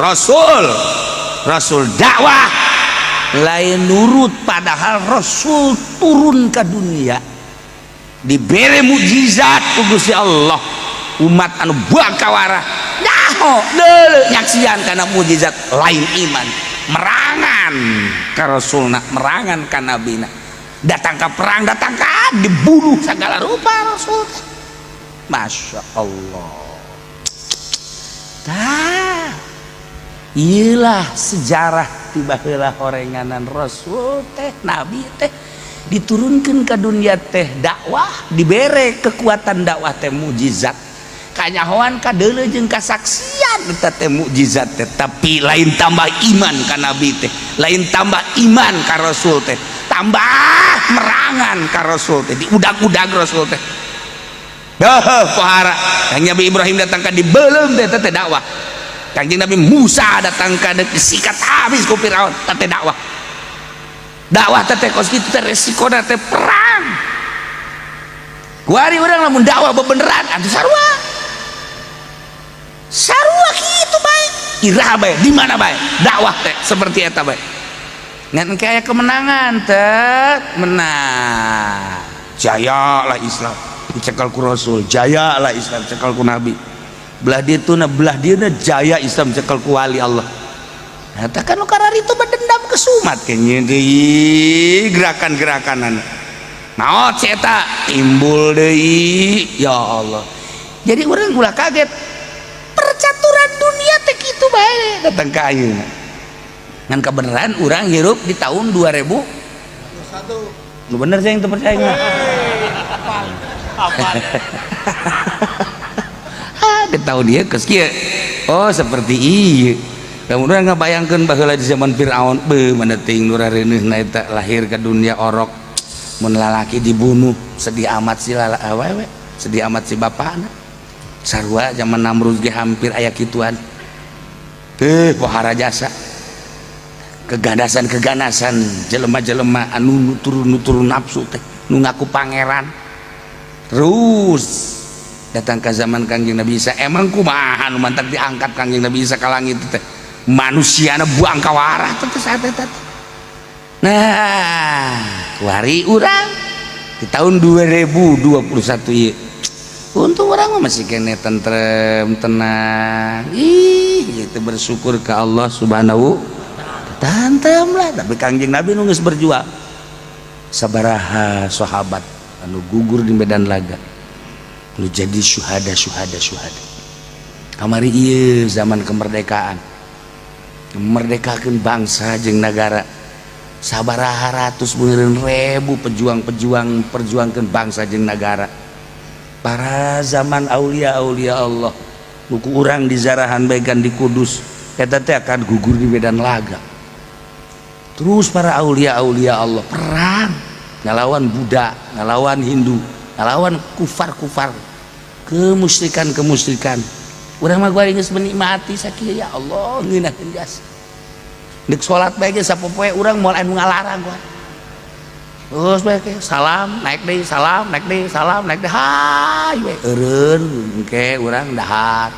Rasul. Rasul dakwah lain nurut, padahal Rasul turun ke dunia dibere mukjizat ku Gusti Allah. Umat anu bangkawarah nyaho deuleu nyaksian kana mukjizat, lain iman, merangan ka Rasulna, merangan ka nabina, datang ke perang, datang ke dibunuh segala rupa Rasul teh. Masya Allah. Tah, iyalah sejarah tiba heula horenganan Rasul teh, nabi teh diturunkan ke dunia teh dakwah, dibere kekuatan dakwah teh mukjizat, kanyahoan kadeuleu jeung kasaksian eta teh mukjizat teh. Tapi lain tambah iman ka nabi teh, lain tambah iman ka Rasul teh, tambah merangan ka Rasul teh, diudag-udag Rasul teh. Duh, pohara Kang Nabi Ibrahim datang ka dibeuleum teh, teh dakwah. Kangjeng Nabi Musa datang ka disikat habis ku Firaun, teh dakwah. Dakwah teh teh kos kitu teh, resikona teh perang. Kuari urang lamun dakwah bebeneran atuh sarua. Sarua kitu bae. Iraha bae, di mana bae dakwah teh seperti eta bae. Ngan kayak kemenangan teh menang. Jaya lah Islam dicekal ku Rasul, jaya lah Islam cekal ku Nabi. Belah dia tuh, nah, belah dia jaya Islam cekal ku wali Allah. Nah, kan karena itu berdendam kesumat kayaknya di gerakan-gerakanan maot si eta timbul deui. Ya Allah, jadi orang ulah kaget, percaturan dunia teh kitu bae datang ka ayeuna. Ngan kebenaran orang hirup di tahun 2000. Lu bener sih yang percaya nggak? Apa? Di tahun dia kes kieu. Oh, seperti iya. Kemudian ngabayangkeun baheula di zaman Firaun, beuh, mana teuing nu rareuneuhna eta lahir ke dunia orok. Mun lalaki dibunuh, sedih amat si lala awewe, sedih amat si bapakna. Sarua zaman Namrud ge hampir aya kituan. Eh, pohara jasa. Keganasan-keganasan jelema-jelema anu nutur-nutur nafsu teh, nu ngaku pangeran. Terus datang ke zaman Kangjeng Nabi Isa, emang kumaha nu mantak diangkat Kangjeng Nabi Isa ka langit teh? Manusiana buang kawarah teh saat eta teh. Nah, kuari urang di tahun 2021 ieu. Untung urang mah masih kene tentrem, tenang. Ih, gitu, bersyukur ke Allah Subhanahu tentrem lah. Tapi Kangjeng Nabi nu geus berjuang. Sabaraha sahabat anu gugur di medan laga, nu jadi syuhada, syuhada, syuhada. Kamari ieu zaman kemerdekaan, memerdekakeun bangsa jeung nagara, sabaraha ratus meureun ribu pejuang-pejuang perjuangkeun bangsa jeung nagara. Para zaman aulia-aulia Allah nu ku urang dizarahan baegan di Kudus eta teh akan gugur di medan laga. Terus para aulia-aulia Allah perang ngalawan Buddha, ngalawan Hindu, ngalawan kufar-kufar, kemusyrikan-kemusyrikan. Urang mah gua geus menikmati sakieu, ya Allah, ngeunaheun jas. Dek salat bae ge sapopoe urang moal anu ngalarang gua. Terus bae ke salam naik deui, salam naik deui, salam naik deui, hai we eureun engke urang dahar.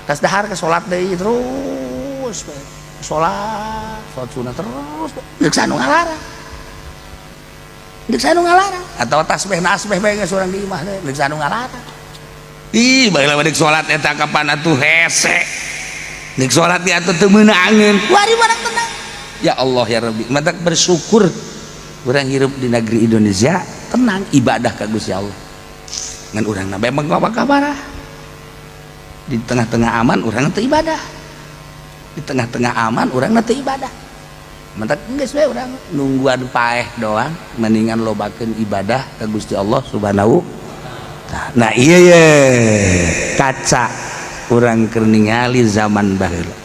Tas dahar ke salat deui terus we. Salat, salat sunah terus deuk anu ngalarang. Deuk anu ngalarang atau tasbih nasbih bae geus urang di imah teh deuk anu ngalarang. Ih, baheula mah deuk salat eta kapan atuh hese. Deuk salat di atuh teu meunangeun. Wari barang tenang. Ya Allah ya Rabbi, matak bersyukur urang hirup di negeri Indonesia, tenang ibadah ka Gusti Allah. Ngan urang na memang apa kabar? Di tengah-tengah aman urang teu ibadah. Di tengah-tengah aman urang teu ibadah. Matak geus we urang nungguan paeh doang, mendingan lobakeun ibadah ka Gusti Allah Subhanahu. Nah, iya ye kaca urang keur ningali zaman baheula.